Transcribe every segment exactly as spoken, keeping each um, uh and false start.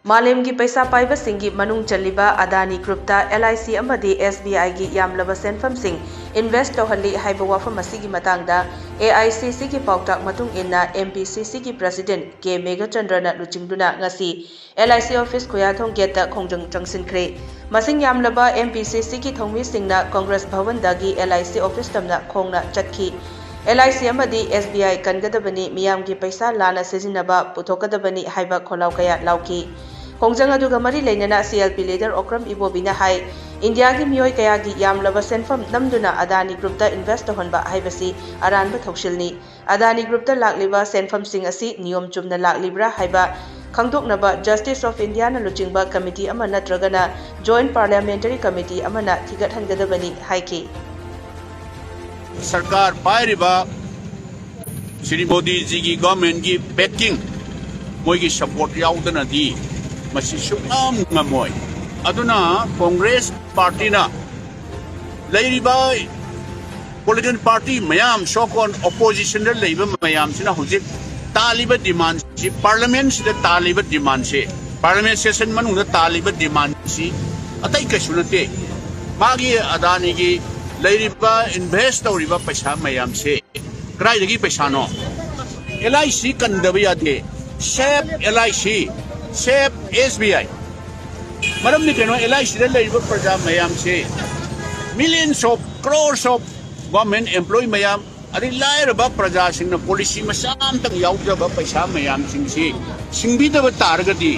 ꯃꯥꯂꯦꯝꯒꯤ ꯄꯩꯁꯥ ꯄꯥꯏꯕꯁꯤꯡꯒꯤ ꯃꯅꯨꯡ ꯆꯜꯂꯤꯕ ꯑꯗꯥꯅꯤ ꯒ꯭ꯔꯨꯞꯇ ꯑꯦꯜ ꯑꯥꯏ ꯁꯤ ꯑꯃꯗꯤ ꯑꯦꯁ ꯕꯤ ꯑꯥꯏꯒꯤ ꯌꯥꯝꯂꯕ ꯁꯦꯟꯐꯝꯁꯤꯡ ꯏꯟꯚꯦꯁ꯭ꯠ ꯇꯧꯍꯜꯂꯤ ꯍꯥꯏꯕ ꯋꯥꯐꯝ ꯑꯁꯤꯒꯤ ꯃꯇꯥꯡꯗ ꯑꯦ ꯑꯥꯏ ꯁꯤ ꯁꯤꯒꯤ ꯄꯥꯎꯇꯥꯛ ꯃꯇꯨꯡ ꯏꯟꯅ ꯑꯦꯝ ꯄꯤ ꯁꯤ ꯁꯤꯒꯤ ꯄ꯭ꯔꯦꯁꯤꯗꯦꯟꯠ ꯀꯦ ꯃꯦꯘꯆꯟꯗ꯭ꯔꯅ ꯂꯨꯆꯤꯡꯗꯨꯅ ꯉꯁꯤ ꯑꯦꯜ ꯑꯥꯏ ꯁꯤ ꯑꯣꯐꯤꯁ ꯈꯨꯌꯥꯊꯣꯡ ꯒꯦꯠꯇ ꯈꯣꯡꯖꯪ ꯆꯪꯁꯤꯟꯈ꯭ꯔꯦ꯫ ꯃꯁꯤꯡ ꯌꯥꯝꯂꯕ ꯑꯦꯝ ꯄꯤ ꯁꯤ ꯁꯤꯒꯤ ꯊꯧꯃꯤꯁꯤꯡꯅ Congress ꯚꯕꯟꯗꯒꯤ L I C office ꯇꯝꯅ ꯈꯣꯡꯅ ꯆꯠꯈꯤ꯫ ꯑꯦꯜ ꯑꯥꯏ ꯁꯤ ꯑꯃꯗꯤ ꯑꯦꯁ ꯕꯤ ꯑꯥꯏ ꯀꯟꯒꯗꯕꯅꯤ, ꯃꯤꯌꯥꯝꯒꯤ ꯄꯩꯁꯥ ꯂꯥꯟꯅ ꯁꯤꯖꯤꯟꯅꯕ ꯄꯨꯊꯣꯛꯀꯗꯕꯅꯤ ꯍꯥꯏꯕ ꯈꯣꯜꯂꯥꯎ ꯀꯌꯥ ꯂꯥꯎꯈꯤ꯫ ꯈꯣꯡꯖꯪ ꯑꯗꯨꯒ ꯃꯔꯤ ꯂꯩꯅꯅ C L P leader Okram ꯏꯕꯣꯕꯤꯅ ꯍꯥꯏ, ꯏꯟꯗꯤꯌꯥꯒꯤ ꯃꯤꯑꯣꯏ ꯀꯌꯥꯒꯤ ꯌꯥꯝꯂꯕ ꯁꯦꯟꯐꯝ ꯅꯝꯗꯨꯅ ꯑꯗꯥꯅꯤ ꯒ꯭ꯔꯨꯞꯇ ꯏꯟꯚꯦꯁ꯭ꯠ ꯇꯧꯍꯟꯕ ꯍꯥꯏꯕꯁꯤ ꯑꯔꯥꯟꯕ ꯊꯧꯁꯤꯜꯅꯤ꯫ ꯑꯗꯥꯅꯤ ꯒ꯭ꯔꯨꯞꯇ ꯂꯥꯛꯂꯤꯕ ꯁꯦꯟꯐꯝꯁꯤꯡ ꯑꯁꯤ ꯅꯤꯌꯣꯝ ꯆꯨꯝꯅ ꯂꯥꯛꯂꯤꯕ꯭ꯔꯥ ꯍꯥꯏꯕ ꯈꯪꯗꯣꯛꯅꯕ ꯖꯁꯇꯤꯁ ꯑꯣꯐ ꯏꯟꯗꯤꯌꯥꯅ ꯂꯨꯆꯤꯡꯕ ꯀꯃꯤꯇꯤ ꯑꯃ ꯅꯠꯇ꯭ꯔꯒꯅ ꯖꯣꯏꯟꯠ ꯄꯥꯔꯂꯤꯌꯥꯃꯦꯟꯇꯔꯤ ꯀꯃꯤꯇꯤ ꯑꯃꯅ ꯊꯤꯒꯠꯍꯟꯒꯗꯕꯅꯤ ꯍꯥꯏꯈꯤ꯫ ꯁꯔꯀꯥꯔ ꯄꯥꯏꯔꯤꯕ ꯁ꯭ꯔꯤ ꯃꯣꯗꯤꯖꯤꯒꯤ ꯒꯣꯔꯃꯦꯟꯒꯤ ꯕꯦꯀꯤꯡ, ꯃꯣꯏꯒꯤ ꯁꯄꯣꯔꯠ ꯌꯥꯎꯗꯅꯗꯤ ꯃꯁꯤ ꯁꯨꯡꯉꯝ ꯉꯝꯃꯣꯏ꯫ ꯑꯗꯨꯅ ꯀꯣꯡꯒ꯭ꯔꯦꯁ ꯄꯥꯔꯇꯤꯅ ꯂꯩꯔꯤꯕ ꯄꯣꯂꯤꯇꯤꯀꯦꯜ ꯄꯥꯔꯇꯤ ꯃꯌꯥꯝ, ꯁꯣ ꯀꯣꯜ ꯑꯣꯄꯣꯖꯤꯁꯟꯗ ꯂꯩꯕ ꯃꯌꯥꯝꯁꯤꯅ ꯍꯧꯖꯤꯛ ꯇꯥꯜꯂꯤꯕ ꯗꯤꯃꯥꯟꯁꯤ, ꯄꯥꯔꯂꯤꯌꯥꯃꯦꯟꯠꯁꯤꯗ ꯇꯥꯜꯂꯤꯕ ꯗꯤꯃꯥꯟꯁꯤ, ꯄꯥꯔꯂꯤꯌꯥꯃꯦꯟꯠ ꯁꯦꯁꯟ ꯃꯅꯨꯡꯗ ꯇꯥꯜꯂꯤꯕ ꯗꯤꯃꯥꯟꯁꯤ ꯑꯇꯩ ꯀꯩꯁꯨ ꯅꯠꯇꯦ꯫ ꯃꯥꯒꯤ ꯑꯗꯥꯅꯤꯒꯤ ꯂꯩꯔꯤꯕ ꯏꯟꯚꯦꯁ꯭ꯠ ꯇꯧꯔꯤꯕ ꯄꯩꯁꯥ ꯃꯌꯥꯝꯁꯦ ꯀꯗꯥꯏꯗꯒꯤ ꯄꯩꯁꯥꯅꯣ? ꯑꯦꯜ ꯑꯥꯏ ꯁꯤ ꯀꯟꯗꯕ ꯌꯥꯗꯦ꯫ Save L I C, save S B I꯫ ꯃꯔꯝꯗꯤ ꯀꯩꯅꯣ? ꯑꯦꯜ ꯑꯥꯏ ꯁꯤꯗ ꯂꯩꯔꯤꯕ ꯄ꯭ꯔꯖꯥ ꯃꯌꯥꯝꯁꯦ, millions of, crores of government employee ꯃꯌꯥꯝ, ꯑꯗꯩ ꯂꯥꯏꯔꯕ ꯄ꯭ꯔꯖꯥꯁꯤꯡꯅ ꯄꯣꯂꯤꯁꯤ ꯃꯆꯥ ꯑꯃꯇꯪ ꯌꯥꯎꯖꯕ ꯄꯩꯁꯥ ꯃꯌꯥꯝꯁꯤꯡꯁꯤ ꯁꯤꯡꯕꯤꯗꯕ ꯇꯥꯔꯒꯗꯤ,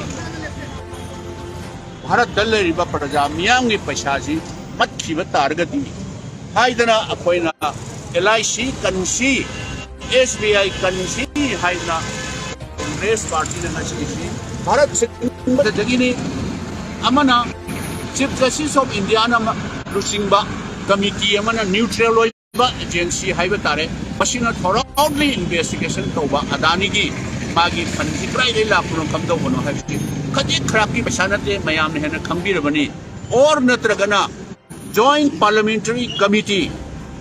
ꯚꯥꯔꯠꯇ ꯂꯩꯔꯤꯕ ꯄ꯭ꯔꯖꯥ ꯃꯤꯌꯥꯝꯒꯤ ꯄꯩꯁꯥꯁꯤ ꯃꯠꯈꯤꯕ ꯇꯥꯔꯒꯗꯤ ꯍꯥꯏꯗꯅ ꯑꯩꯈꯣꯏꯅ L I C ꯀꯟꯁꯤ, S B ꯑꯥꯏ ꯀꯟꯁꯤ ꯍꯥꯏꯗꯅ ꯀꯣꯡꯒ꯭ꯔꯦꯁ ꯄꯥꯔꯇꯤꯅ ꯉꯁꯤꯁꯤ ꯚꯥꯔꯠ ꯁꯤꯟꯕꯗꯒꯤꯅꯤ꯫ ꯑꯃꯅ Chief Justice of Indiaꯅ ꯂꯨꯆꯤꯡꯕ ꯀꯃꯤꯇꯤ ꯑꯃꯅ, ꯅ꯭ꯌꯨꯇ꯭ꯔꯦꯜ ꯑꯣꯏꯕ ꯑꯦꯖꯦꯟꯁꯤ ꯍꯥꯏꯕ ꯇꯥꯔꯦ, ꯃꯁꯤꯅ thoroughly investigation ꯇꯧꯕ, ꯑꯗꯥꯅꯤꯒꯤ ꯃꯥꯒꯤ ꯐꯟꯁꯤ ꯀꯗꯥꯏꯗꯒꯤ ꯂꯥꯛꯄꯅꯣ, ꯀꯝꯗꯧꯕꯅꯣ ꯍꯥꯏꯕꯁꯤ ꯈꯖꯤꯛ ꯈꯔꯥꯛꯀꯤ ꯄꯩꯁꯥ ꯅꯠꯇꯦ, ꯃꯌꯥꯝꯅ ꯍꯦꯟꯅ ꯈꯪꯕꯤꯔꯕꯅꯤ꯫ Or ꯅꯠꯇ꯭ꯔꯒꯅ Joint Parliamentary Committee,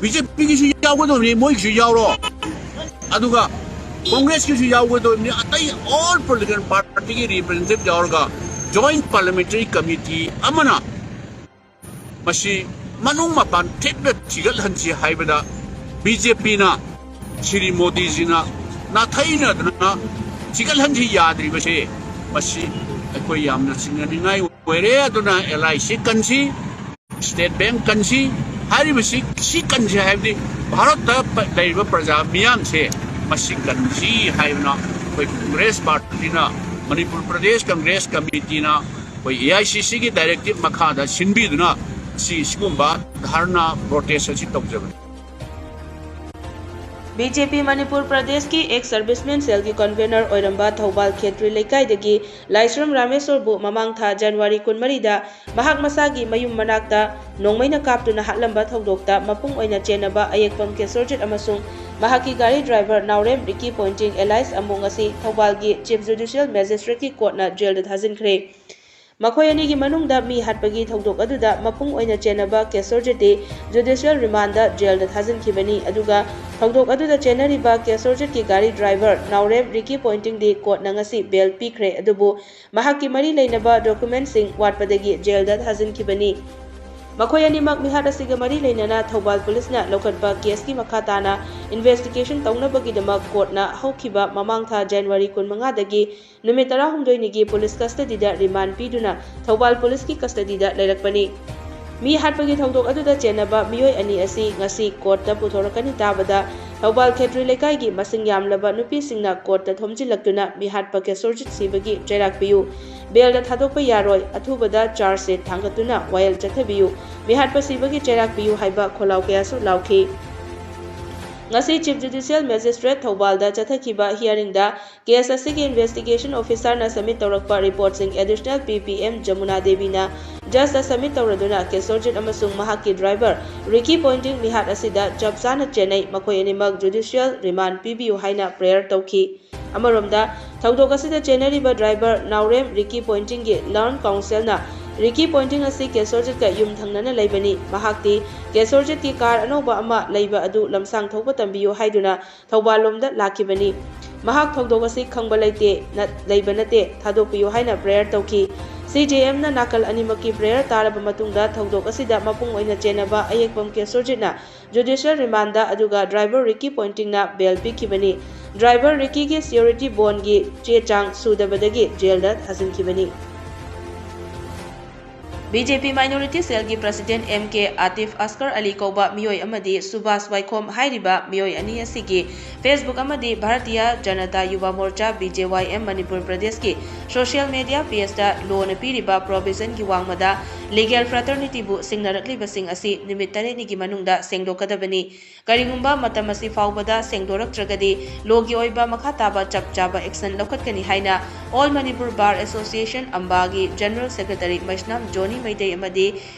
B J ꯄꯤꯒꯤꯁꯨ ꯌꯥꯎꯒꯗꯕꯅꯤ, ꯃꯣꯏꯒꯤꯁꯨ ꯌꯥꯎꯔꯣ꯫ ꯑꯗꯨꯒ ꯀꯣꯡꯒ꯭ꯔꯦꯁꯀꯤꯁꯨ ꯌꯥꯎꯒꯗꯣꯏꯕꯅꯤ, ꯑꯇꯩ all political partyꯒꯤ representative ꯌꯥꯎꯔꯒ joint parliamentary committee ꯑꯃꯅ ꯃꯁꯤ ꯃꯅꯨꯡ ꯃꯄꯥꯟ ꯊꯤꯠꯅ ꯊꯤꯒꯠꯍꯟꯁꯤ ꯍꯥꯏꯕꯗ BJPꯅ, ꯁ꯭ꯔꯤ ꯃꯣꯗꯤꯖꯤꯅ ꯅꯥꯊꯩꯅꯗꯅ ꯊꯤꯒꯠꯍꯟꯁꯤ ꯌꯥꯗ꯭ꯔꯤꯕꯁꯦ, ꯃꯁꯤ ꯑꯩꯈꯣꯏ ꯌꯥꯝꯅ ꯆꯤꯡꯅꯅꯤꯡꯉꯥꯏ ꯑꯣꯏꯔꯦ꯫ ꯑꯗꯨꯅ LIC ꯀꯟꯁꯤ, State Bank ꯀꯟꯁꯤ, ꯍꯥꯏꯔꯤꯕꯁꯤ ꯁꯤ ꯀꯟꯁꯤ ꯍꯥꯏꯕꯗꯤ ꯚꯥꯔꯠꯇ ꯄ-, ꯂꯩꯔꯤꯕ ꯄ꯭ꯔꯖꯥ ꯃꯤꯌꯥꯝꯁꯦ ꯃꯁꯤ ꯀꯟꯁꯤ ꯍꯥꯏꯕꯅ ꯑꯩꯈꯣꯏ ꯀꯣꯡꯒ꯭ꯔꯦꯁ ꯄꯥꯔꯇꯤꯅ, ꯃꯅꯤꯄꯨꯔ ꯄ꯭ꯔꯗꯦꯁ ꯀꯪꯒ꯭ꯔꯦꯁ ꯀꯃꯤꯇꯤꯅ ꯑꯩꯈꯣꯏ AICCꯒꯤ directive ꯃꯈꯥꯗ ꯁꯤꯟꯕꯤꯗꯨꯅ ꯁꯤ ꯁꯤꯒꯨꯝꯕ ꯙꯔꯅꯥ protest ꯑꯁꯤ ꯇꯧꯖꯕꯅꯤ꯫ BJP ꯃꯅꯤꯄꯨꯔ ꯄ꯭ꯔꯗꯦꯁꯀꯤ ex serviceman cellꯒꯤ convener ꯑꯣꯏꯔꯝꯕ ꯊꯧꯕꯥꯜ ꯈꯦꯇ꯭ꯔꯤ ꯂꯩꯀꯥꯏꯗꯒꯤ ꯂꯥꯏꯁ꯭ꯔꯝ ꯔꯥꯃꯦꯁꯣꯔꯕꯨ ꯃꯃꯥꯡ ꯊꯥ ꯖꯅꯋꯥꯔꯤ ꯀꯨꯟꯃꯔꯤꯗ ꯃꯍꯥꯛ ꯃꯁꯥꯒꯤ ꯃꯌꯨꯝ ꯃꯅꯥꯛꯇ ꯅꯣꯡꯃꯩꯅ ꯀꯥꯞꯇꯨꯅ ꯍꯥꯠꯂꯝꯕ ꯊꯧꯗꯣꯛꯇ ꯃꯄꯨꯡ ꯑꯣꯏꯅ ꯆꯦꯟꯅꯕ ꯑꯌꯦꯛꯄꯝ ꯀꯦꯁꯣꯔꯖꯤꯠ ꯑꯃꯁꯨꯡ ꯃꯍꯥꯛꯀꯤ ꯒꯥꯔꯤ driver ꯅꯥꯎꯔꯦꯝ ꯔꯤꯀꯤ ꯄꯣꯏꯟꯇꯤꯡ alias ꯑꯃꯨ ꯉꯁꯤ ꯊꯧꯕꯥꯜꯒꯤ Chief Judicial Magistrateꯀꯤ courtꯅ jailꯗ ꯊꯥꯖꯤꯟꯈ꯭ꯔꯦ꯫ ꯃꯈꯣꯏ ꯑꯅꯤꯒꯤ ꯃꯅꯨꯡꯗ ꯃꯤ ꯍꯥꯠꯄꯒꯤ ꯊꯧꯗꯣꯛ ꯑꯗꯨꯗ ꯃꯄꯨꯡ ꯑꯣꯏꯅ ꯆꯦꯟꯅꯕ ꯀꯦꯁꯣꯔꯖꯤꯠꯇꯤ judicial remandꯗ jailꯗ ꯊꯥꯖꯤꯟꯈꯤꯕꯅꯤ꯫ ꯑꯗꯨꯒ ꯊꯧꯗꯣꯛ ꯑꯗꯨꯗ ꯆꯦꯟꯅꯔꯤꯕ ꯀꯦꯁꯣꯔꯖꯤꯠꯀꯤ ꯒꯥꯔꯤ driver ꯅꯥꯎꯔꯦꯝ ꯔꯤꯀꯤ ꯄꯣꯏꯟꯇꯤꯡꯗꯤ courtꯅ ꯉꯁꯤ bail ꯄꯤꯈ꯭ꯔꯦ꯫ ꯑꯗꯨꯕꯨ ꯃꯍꯥꯛꯀꯤ ꯃꯔꯤ ꯂꯩꯅꯕ documentꯁꯤꯡ ꯋꯥꯠꯄꯗꯒꯤ jailꯗ ꯊꯥꯖꯤꯟꯈꯤꯕꯅꯤ꯫ ꯃꯈꯣꯏ ꯑꯅꯤꯃꯛ ꯃꯤꯍꯥꯠ ꯑꯁꯤꯒ ꯃꯔꯤ ꯂꯩꯅꯅ ꯊꯧꯕꯥꯜ policeꯅ ꯂꯧꯈꯠꯄ caseꯀꯤ ꯃꯈꯥ ꯇꯥꯅ investigation ꯇꯧꯅꯕꯒꯤꯗꯃꯛ courtꯅ ꯍꯧꯈꯤꯕ ꯃꯃꯥꯡ ꯊꯥ ꯖꯅꯋꯥꯔꯤ ꯀꯨꯟꯃꯉꯥꯗꯒꯤ ꯅꯨꯃꯤꯠ ꯇꯔꯥꯍꯨꯝꯗꯣꯏꯅꯤꯒꯤ police custodyꯗ remand ꯄꯤꯗꯨꯅ ꯊꯧꯕꯥꯜ policeꯀꯤ custodyꯗ ꯂꯩꯔꯛꯄꯅꯤ꯫ ꯃꯤ ꯍꯥꯠꯄꯒꯤ ꯊꯧꯗꯣꯛ ꯑꯗꯨꯗ ꯆꯦꯟꯅꯕ ꯃꯤꯑꯣꯏ ꯑꯅꯤ ꯑꯁꯤ ꯉꯁꯤ courtꯇ ꯄꯨꯊꯣꯔꯛꯀꯅꯤ ꯇꯥꯕꯗ ꯊꯧꯕꯥꯜ ꯈꯦꯇ꯭ꯔꯤ ꯂꯩꯀꯥꯏꯒꯤ ꯃꯁꯤꯡ ꯌꯥꯝꯂꯕ ꯅꯨꯄꯤꯁꯤꯡꯅ courtꯇ ꯊꯣꯝꯖꯤꯜꯂꯛꯇꯨꯅ ꯃꯤꯍꯥꯠꯄ ꯀꯦꯁꯣꯔꯖꯤꯠ ꯁꯤꯕꯒꯤ ꯆꯩꯔꯥꯛ ꯄꯤꯌꯨ, bailꯗ ꯊꯥꯗꯣꯛꯄ ꯌꯥꯔꯣꯏ, ꯑꯊꯨꯕꯗ charge sheet ꯊꯥꯡꯒꯠꯇꯨꯅ ꯋꯥꯌꯦꯜ ꯆꯠꯊꯕꯤꯌꯨ, ꯃꯤꯍꯥꯠꯄ ꯁꯤꯕꯒꯤ ꯆꯩꯔꯥꯛ ꯄꯤꯌꯨ ꯍꯥꯏꯕ ꯈꯣꯜꯂꯥꯎ ꯀꯌꯥꯁꯨ ꯂꯥꯎꯈꯤ꯫ ꯉꯁꯤ Chief Judicial Magistrate ꯊꯧꯕꯥꯜꯗ ꯆꯠꯊꯈꯤꯕ hearingꯗ case ꯑꯁꯤꯒꯤ investigation officerꯅ submit ꯇꯧꯔꯛꯄ reportꯁꯤꯡ Additional PPM Yamuna ꯗꯦꯕꯤꯅ judgeꯇ submit ꯇꯧꯔꯗꯨꯅ Kesorjit ꯑꯃꯁꯨꯡ ꯃꯍꯥꯛꯀꯤ driver ꯔꯤꯀꯤ ꯄꯣꯏꯟꯇꯤꯡ ꯃꯤꯍꯥꯠ ꯑꯁꯤꯗ ꯆꯞ ꯆꯥꯅ ꯆꯦꯟꯅꯩ, ꯃꯈꯣꯏ ꯑꯅꯤꯃꯛ judicial remand ꯄꯤꯕꯤꯌꯨ ꯍꯥꯏꯅ prayer ꯇꯧꯈꯤ꯫ ꯑꯃꯔꯣꯝꯗ, ꯊꯧꯗꯣꯛ ꯑꯁꯤꯗ ꯆꯦꯟꯅꯔꯤꯕ driver ꯅꯥꯎꯔꯦꯝ ꯔꯤꯀꯤ ꯄꯣꯏꯟꯇꯤꯡꯒꯤ learned counselꯅ ꯔꯤꯀꯤ ꯄꯣꯏꯟꯇꯤꯡ ꯑꯁꯤ ꯀꯦꯁꯣꯔꯖꯤꯠꯀ ꯌꯨꯝ ꯊꯪꯅꯅ ꯂꯩꯕꯅꯤ꯫ ꯃꯍꯥꯛꯇꯤ ꯀꯦꯁꯣꯔꯖꯤꯠꯀꯤ ꯀꯥꯔ ꯑꯅꯧꯕ ꯑꯃ ꯂꯩꯕ ꯑꯗꯨ ꯂꯝꯁꯥꯡ ꯊꯧꯕ ꯇꯝꯕꯤꯌꯨ ꯍꯥꯏꯗꯨꯅ ꯊꯧꯕꯥꯜ ꯂꯣꯝꯗ ꯂꯥꯛꯈꯤꯕꯅꯤ꯫ ꯃꯍꯥꯛ ꯊꯧꯗꯣꯛ ꯑꯁꯤ ꯈꯪꯕ ꯂꯩꯇꯦ, ꯅꯠ-, ꯂꯩꯕ ꯅꯠꯇꯦ, ꯊꯥꯗꯣꯛꯄꯤꯌꯨ ꯍꯥꯏꯅ ꯄ꯭ꯔꯦꯌꯔ ꯇꯧꯈꯤ꯫ ꯁꯤ ꯖꯦ ꯑꯦꯝꯅ ꯅꯥꯀꯜ ꯑꯅꯤꯃꯛꯀꯤ ꯄ꯭ꯔꯦꯌꯔ ꯇꯥꯔꯕ ꯃꯇꯨꯡꯗ ꯊꯧꯗꯣꯛ ꯑꯁꯤꯗ ꯃꯄꯨꯡ ꯑꯣꯏꯅ ꯆꯦꯟꯅꯕ ꯑꯌꯦꯛꯄꯝ ꯀꯦꯁꯣꯔꯖꯤꯠꯅ ꯖꯨꯗꯤꯁꯤꯌꯦꯜ ꯔꯤꯃꯥꯟꯗ ꯑꯗꯨꯒ ꯗ꯭ꯔꯥꯏꯚꯔ ꯔꯤꯀꯤ ꯄꯣꯏꯟꯇꯤꯡꯅ ꯕꯦꯜ ꯄꯤꯈꯤꯕꯅꯤ꯫ ꯗ꯭ꯔꯥꯏꯚꯔ ꯔꯤꯀꯤꯒꯤ ꯁꯤꯌꯣꯔꯤꯇꯤ ꯕꯣꯟꯒꯤ ꯆꯦ ꯆꯥꯡ ꯁꯨꯗꯕꯗꯒꯤ ꯖꯦꯜꯗ ꯊꯥꯖꯤꯟꯈꯤꯕꯅꯤ꯫ ꯕꯤ ꯖꯦ ꯄꯤ ꯃꯥꯏꯅꯣꯔꯤꯇꯤ ꯁꯦꯜꯒꯤ ꯄ꯭ꯔꯁꯤꯗꯦꯟ ꯑꯦꯝ ꯀꯦ ꯑꯥꯇꯤꯐ ꯑꯁꯀꯔ ꯑꯂꯤ ꯀꯧꯕ ꯃꯤꯑꯣꯏ ꯑꯃꯗꯤ ꯁꯨꯕꯥꯁ ꯋꯥꯏꯈꯣꯝ ꯍꯥꯏꯔꯤꯕ ꯃꯤꯑꯣꯏ ꯑꯅꯤ ꯑꯁꯤꯒꯤ Facebook ꯑꯃꯗꯤ ꯚꯥꯔꯇꯤꯌ ꯖꯅꯇꯥ ꯌꯨꯕꯥ ꯃꯣꯔꯆꯥ, ꯕꯤ ꯖꯦ ꯋꯥꯏ ꯑꯦꯝ, ꯃꯅꯤꯄꯨꯔ ꯄ꯭ꯔꯗꯦꯁꯀꯤ ꯁꯣꯁꯤꯌꯦꯜ ꯃꯦꯗꯤꯌꯥ ꯄꯦꯖꯇ ꯂꯣꯅ ꯄꯤꯔꯤꯕ ꯄ꯭ꯔꯣꯚꯤꯖꯟꯒꯤ ꯋꯥꯡꯃꯗ ꯂꯤꯒꯦꯜ ꯐ꯭ꯔꯥꯇꯔꯅꯤꯇꯤꯕꯨ ꯁꯤꯡꯅꯔꯛꯂꯤꯕꯁꯤꯡ ꯑꯁꯤ ꯅꯨꯃꯤꯠ ꯇꯔꯦꯠꯅꯤꯒꯤ ꯃꯅꯨꯡꯗ ꯁꯦꯡꯗꯣꯛꯀꯗꯕꯅꯤ꯫ ꯀꯔꯤꯒꯨꯝꯕ ꯃꯇꯝ ꯑꯁꯤ ꯐꯥꯎꯕꯗ ꯁꯦꯡꯗꯣꯔꯛꯇ꯭ꯔꯒꯗꯤ ꯂꯣꯒꯤ ꯑꯣꯏꯕ ꯃꯈꯥ ꯇꯥꯕ ꯆꯞ ꯆꯥꯕ ꯑꯦꯛꯁꯟ ꯂꯧꯈꯠꯀꯅꯤ ꯍꯥꯏꯅ ꯑꯣꯜ ꯃꯅꯤꯄꯨꯔ ꯕꯥꯔ ꯑꯦꯁꯣꯁꯤꯌꯦꯁꯟ, ꯑꯝꯕꯥꯒꯤ ꯖꯦꯅꯔꯦꯜ ꯁꯦꯀ꯭ꯔꯦꯇꯔꯤ ꯃꯩꯁꯅꯥꯝ ꯖꯣꯅꯤ ꯃꯩꯇꯩ ꯑꯃꯗꯤ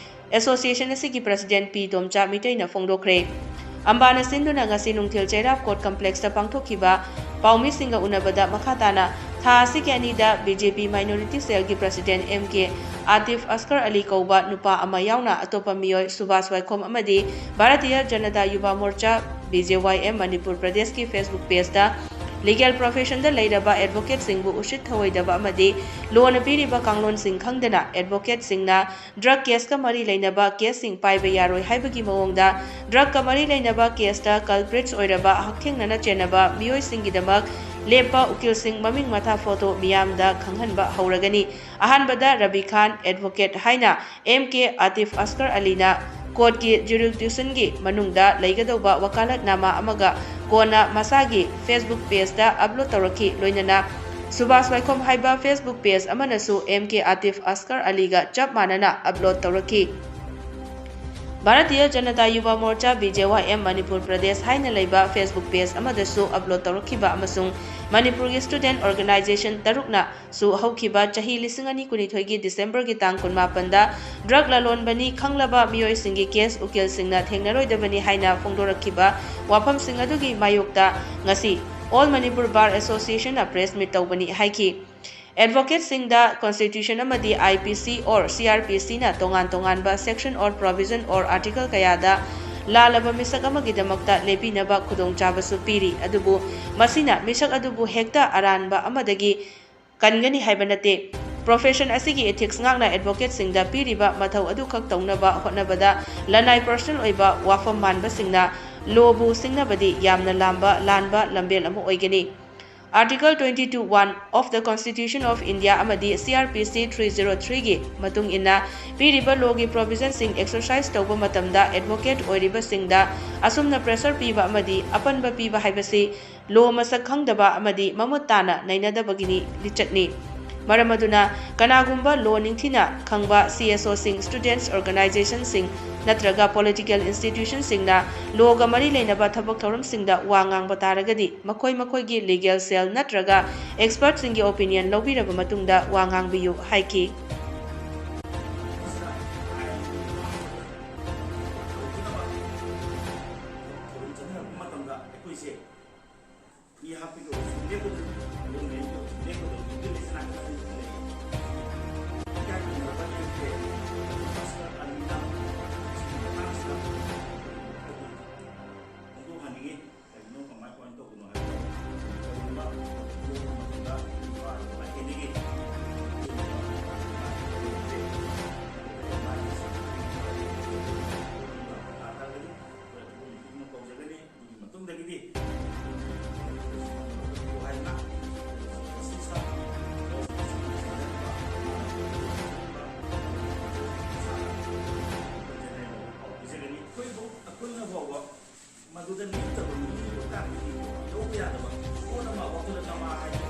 ꯑꯦꯁꯣꯁꯤꯌꯦꯁꯟ ꯑꯁꯤꯒꯤ ꯄ꯭ꯔꯁꯤꯗꯦꯟ ꯄꯤ ꯇꯣꯝꯆꯥ ꯃꯤꯇꯩꯅ ꯐꯣꯡꯗꯣꯛꯈ꯭ꯔꯦ꯫ ꯑꯝꯕꯥꯅ ꯁꯤꯟꯗꯨꯅ ꯉꯁꯤ ꯅꯨꯡꯊꯤꯜ ꯆꯩꯔꯥꯞ ꯀꯣꯔꯠ ꯀꯝꯄ꯭ꯂꯦꯛꯁꯇ ꯄꯥꯡꯊꯣꯛꯈꯤꯕ ꯄꯥꯎꯃꯤꯁꯤꯡꯒ ꯎꯅꯕꯗ ꯃꯈꯥ ꯇꯥꯅ ꯊꯥ ꯑꯁꯤꯒꯤ ꯑꯅꯤꯗ ꯕꯤ ꯖꯦ ꯄꯤ ꯃꯥꯏꯅꯣꯔꯤꯇꯤ ꯁꯦꯜꯒꯤ ꯄ꯭ꯔꯁꯤꯗꯦꯟ ꯑꯦꯝ ꯀꯦ ꯑꯥꯇꯤꯐ ꯑꯁꯀꯔ ꯑꯂꯤ ꯀꯧꯕ ꯅꯨꯄꯥ ꯑꯃ ꯌꯥꯎꯅ ꯑꯇꯣꯞꯄ ꯃꯤꯑꯣꯏ ꯁꯨꯕꯥꯁ ꯋꯥꯏꯈꯣꯝ ꯑꯃꯗꯤ ꯚꯥꯔꯇꯤꯌ ꯖꯅꯇꯥ ꯌꯨꯕꯥ ꯃꯣꯔꯆꯥ, ꯕꯤ ꯖꯦ ꯋꯥꯏ ꯑꯦꯝ, ꯃꯅꯤꯄꯨꯔ ꯄ꯭ꯔꯗꯦꯁꯀꯤ Facebook ꯄꯦꯖꯇ ꯂꯤꯒꯦꯜ ꯄ꯭ꯔꯣꯐꯦꯁꯟꯗ ꯂꯩꯔꯕ ꯑꯦꯗꯚꯣꯀꯦꯠꯁꯤꯡꯕꯨ ꯎꯁꯤꯠ ꯊꯧꯑꯣꯏꯗꯕ ꯑꯃꯗꯤ ꯂꯣꯅ ꯄꯤꯔꯤꯕ ꯀꯥꯡꯂꯣꯟꯁꯤꯡ ꯈꯪꯗꯅ ꯑꯦꯗꯚꯣꯀꯦꯠꯁꯤꯡꯅ ꯗ꯭ꯔꯒ ꯀꯦꯁꯀ ꯃꯔꯤ ꯂꯩꯅꯕ ꯀꯦꯁꯁꯤꯡ ꯄꯥꯏꯕ ꯌꯥꯔꯣꯏ ꯍꯥꯏꯕꯒꯤ ꯃꯑꯣꯡꯗ ꯗ꯭ꯔꯒꯀ ꯃꯔꯤ ꯂꯩꯅꯕ ꯀꯦꯁꯇ ꯀꯜꯄ꯭ꯔꯤꯠꯁ ꯑꯣꯏꯔꯕ ꯍꯛꯊꯦꯡꯅꯅ ꯆꯦꯟꯅꯕ ꯃꯤꯑꯣꯏꯁꯤꯡꯒꯤꯗꯃꯛ ꯂꯦꯞꯄ ꯎꯀꯤꯜꯁꯤꯡ ꯃꯃꯤꯡ ꯃꯊꯥ ꯐꯣꯇꯣ ꯃꯤꯌꯥꯝꯗ ꯈꯪꯍꯟꯕ ꯍꯧꯔꯒꯅꯤ꯫ ꯑꯍꯥꯟꯕꯗ ꯔꯕꯤ ꯈꯥꯟ ꯑꯦꯗꯚꯣꯀꯦꯠ ꯍꯥꯏꯅ ꯑꯦꯝ ꯀꯦ ꯑꯥꯇꯤꯐ ꯑꯁꯀꯔ ꯑꯂꯤꯅ ꯀꯣꯔꯠꯀꯤ ꯖꯨꯔꯤꯁꯗꯤꯛꯁꯟꯒꯤ ꯃꯅꯨꯡꯗ ꯂꯩꯒꯗꯧꯕ ꯋꯀꯥꯂꯠꯅꯥꯃꯥ ꯑꯃꯒ ꯀꯣꯟꯅ ꯃꯁꯥꯒꯤ Facebook ꯄꯦꯖꯇ ꯑꯞꯂꯣꯗ ꯇꯧꯔꯛꯈꯤ꯫ ꯂꯣꯏꯅꯅ ꯁꯨꯕꯥꯁ ꯋꯥꯏꯈꯣꯝ ꯍꯥꯏꯕ Facebook ꯄꯦꯖ ꯑꯃꯅꯁꯨ ꯑꯦꯝ ꯀꯦ ꯑꯥꯇꯤꯐ ꯑꯁꯀꯔ ꯑꯂꯤꯒ ꯆꯞ ꯃꯥꯟꯅꯅ ꯑꯞꯂꯣꯗ ꯇꯧꯔꯛꯈꯤ꯫ ꯚꯥꯔꯇꯤꯌ ꯖꯅꯇꯥ ꯌꯨꯕꯥ ꯃꯣꯔꯆꯥ, ꯕꯤ ꯖꯦ ꯋꯥꯏ ꯑꯦꯝ, ꯃꯅꯤꯄꯨꯔ ꯄ꯭ꯔꯗꯦꯁ ꯍꯥꯏꯅ ꯂꯩꯕ Facebook ꯄꯦꯖ ꯑꯃꯗꯁꯨ ꯑꯞꯂꯣꯗ ꯇꯧꯔꯛꯈꯤꯕ ꯑꯃꯁꯨꯡ ꯃꯅꯤꯄꯨꯔꯒꯤ ꯁ꯭ꯇꯨꯗꯦꯟꯠ ꯑꯣꯔꯒꯅꯥꯏꯖꯦꯁꯟ ꯇꯔꯨꯛꯅ ꯁꯨ ꯍꯧꯈꯤꯕ ꯆꯍꯤ ꯂꯤꯁꯤꯡ ꯑꯅꯤ ꯀꯨꯟꯅꯤꯊꯣꯏꯒꯤ ꯗꯤꯁꯦꯝꯕꯔꯒꯤ ꯇꯥꯡ ꯀꯨꯟꯃꯥꯄꯟꯗ ꯗ꯭ꯔꯒ ꯂꯂꯣꯟꯕꯅꯤ ꯈꯪꯂꯕ ꯃꯤꯑꯣꯏꯁꯤꯡꯒꯤ ꯀꯦꯁ ꯎꯀꯤꯜꯁꯤꯡꯅ ꯊꯦꯡꯅꯔꯣꯏꯗꯕꯅꯤ ꯍꯥꯏꯅ ꯐꯣꯡꯗꯣꯔꯛꯈꯤꯕ ꯋꯥꯐꯝꯁꯤꯡ ꯑꯗꯨꯒꯤ ꯃꯥꯌꯣꯛꯇ ꯉꯁꯤ ꯑꯣꯜ ꯃꯅꯤꯄꯨꯔ ꯕꯥꯔ ꯑꯦꯁꯣꯁꯤꯌꯦꯁꯟꯅ ꯄ꯭ꯔꯦꯁ ꯃꯤꯠ ꯇꯧꯕꯅꯤ ꯍꯥꯏꯈꯤ꯫ ꯑꯦꯗꯚꯣꯀꯦꯠꯁꯤꯡꯗ ꯀꯣꯟꯁꯇꯤꯇ꯭ꯌꯨꯁꯟ ꯑꯃꯗꯤ ꯑꯥꯏ ꯄꯤ ꯁꯤ ꯑꯣꯔ ꯁꯤ ꯑꯥꯔ ꯄꯤ ꯁꯤꯅ ꯇꯣꯉꯥꯟ ꯇꯣꯉꯥꯟꯕ section or provision or article ꯀꯌꯥꯗ ꯂꯥꯜꯂꯕ ꯃꯤꯁꯛ ꯑꯃꯒꯤꯗꯃꯛꯇ ꯂꯦꯞꯄꯤꯅꯕ ꯈꯨꯗꯣꯡꯆꯥꯕꯁꯨ ꯄꯤꯔꯤ꯫ ꯑꯗꯨꯕꯨ ꯃꯁꯤꯅ ꯃꯤꯁꯛ ꯑꯗꯨꯕꯨ ꯍꯦꯛꯇ ꯑꯔꯥꯟꯕ ꯑꯃꯗꯒꯤ ꯀꯟꯒꯅꯤ ꯍꯥꯏꯕ ꯅꯠꯇꯦ꯫ ꯄ꯭ꯔꯣꯐꯦꯁꯟ ꯑꯁꯤꯒꯤ ꯏꯊꯤꯛꯁ ꯉꯥꯛꯅ ꯑꯦꯗꯚꯣꯀꯦꯠꯁꯤꯡꯗ ꯄꯤꯔꯤꯕ ꯃꯊꯧ ꯑꯗꯨꯈꯛ ꯇꯧꯅꯕ ꯍꯣꯠꯅꯕꯗ ꯂꯅꯥꯏ ꯄꯔꯁꯣꯅꯦꯜ ꯑꯣꯏꯕ ꯋꯥꯐꯝ ꯃꯥꯟꯕꯁꯤꯡꯅ ꯂꯣꯕꯨ ꯁꯤꯡꯅꯕꯗꯤ ꯌꯥꯝꯅ ꯂꯥꯝꯕ ꯂꯥꯟꯕ ꯂꯝꯕꯦꯜ ꯑꯃ ꯑꯣꯏꯒꯅꯤ꯫ Article twenty-two one of the Constitution of India ꯑꯃꯗꯤ C R P C three zero three ꯒꯤ ꯃꯇꯨꯡ ꯏꯟꯅ ꯄꯤꯔꯤꯕ ꯂꯣꯒꯤ ꯄ꯭ꯔꯣꯚꯤꯖꯟꯁꯤꯡ ꯑꯦꯛꯁꯔꯁꯥꯏꯖ ꯇꯧꯕ ꯃꯇꯝꯗ ꯑꯦꯗꯚꯣꯀꯦꯠ ꯑꯣꯏꯔꯤꯕꯁꯤꯡꯗ ꯑꯁꯨꯝꯅ ꯄ꯭ꯔꯦꯁꯔ ꯄꯤꯕ ꯑꯃꯗꯤ ꯑꯄꯟꯕ ꯄꯤꯕ ꯍꯥꯏꯕꯁꯤ ꯂꯣ ꯃꯁꯛ ꯈꯪꯗꯕ ꯑꯃꯗꯤ ꯃꯃꯨꯠ ꯇꯥꯅ ꯅꯩꯅꯗꯕꯒꯤꯅꯤ ꯂꯤꯆꯠꯅꯤ꯫ ꯃꯔꯝ ꯑꯗꯨꯅ ꯀꯅꯥꯒꯨꯝꯕ ꯂꯣ ꯅꯤꯡꯊꯤꯅ ꯈꯪꯕ C S O ꯁꯤꯡ, ꯁ꯭ꯇꯨꯗꯦꯟꯠꯁ ꯑꯣꯔꯒꯅꯥꯏꯖꯦꯁꯟꯁꯤꯡ ꯅꯠꯇ꯭ꯔꯒ ꯄꯣꯂꯤꯇꯤꯀꯦꯜ ꯏꯟꯁꯇꯤꯇ꯭ꯌꯨꯁꯟꯁꯤꯡꯅ ꯂꯣꯒ ꯃꯔꯤ ꯂꯩꯅꯕ ꯊꯕꯛ ꯊꯧꯔꯝꯁꯤꯡꯗ ꯋꯥ ꯉꯥꯡꯕ ꯇꯥꯔꯒꯗꯤ ꯃꯈꯣꯏ ꯃꯈꯣꯏꯒꯤ ꯂꯤꯒꯦꯜ ꯁꯦꯜ ꯅꯠꯇ꯭ꯔꯒ ꯑꯦꯛꯁꯄꯔꯠꯁꯤꯡꯒꯤ ꯑꯣꯄꯤꯅꯤꯌꯟ ꯂꯧꯕꯤꯔꯕ ꯃꯇꯨꯡꯗ ꯋꯥ ꯉꯥꯡꯕꯤꯌꯨ ꯍꯥꯏꯈꯤ꯫ ꯍꯣꯡꯗꯣꯛꯍꯟꯅꯤꯡꯉꯤ꯫ ꯀꯔꯤꯅꯣ, ꯀꯃꯥꯏ ꯀꯃꯥꯏꯅ ꯇꯧꯕꯅꯣ ꯍꯥꯏꯕꯗꯣ꯫ ꯀꯔꯤꯒꯨꯝꯕ ꯌꯣꯛꯄ ꯃꯇꯝꯗ ꯅꯨꯄꯥ ꯃꯥꯏꯀꯩꯗꯒꯤ ꯃꯥꯒꯤ ꯗꯔꯀꯥꯔ ꯇꯥꯔꯒꯗꯤ ꯑꯩꯈꯣꯏ ꯑꯊꯨꯕ ꯃꯤꯇꯤꯡ ꯑꯃ ꯀꯧꯖꯒꯅꯤ꯫ ꯑꯗꯨꯒꯤ ꯃꯇꯨꯡꯗꯒꯤꯗꯤ ꯍꯥꯏꯗꯅ ꯄꯤꯖꯒꯅꯤ꯫ ꯑꯩꯈꯣꯏꯕꯨ, ꯑꯩꯈꯣꯏꯅ ꯐꯥꯎꯕ ꯃꯗꯨꯗ ꯂꯦꯞꯇꯕ ꯃꯤ ꯑꯣꯏꯇꯥꯔꯒꯗꯤ ꯂꯧꯕ ꯌꯥꯗꯕ ꯄꯣꯠ ꯑꯃ ꯋꯥꯈꯜ ꯑꯃ ꯍꯥꯏꯗꯤ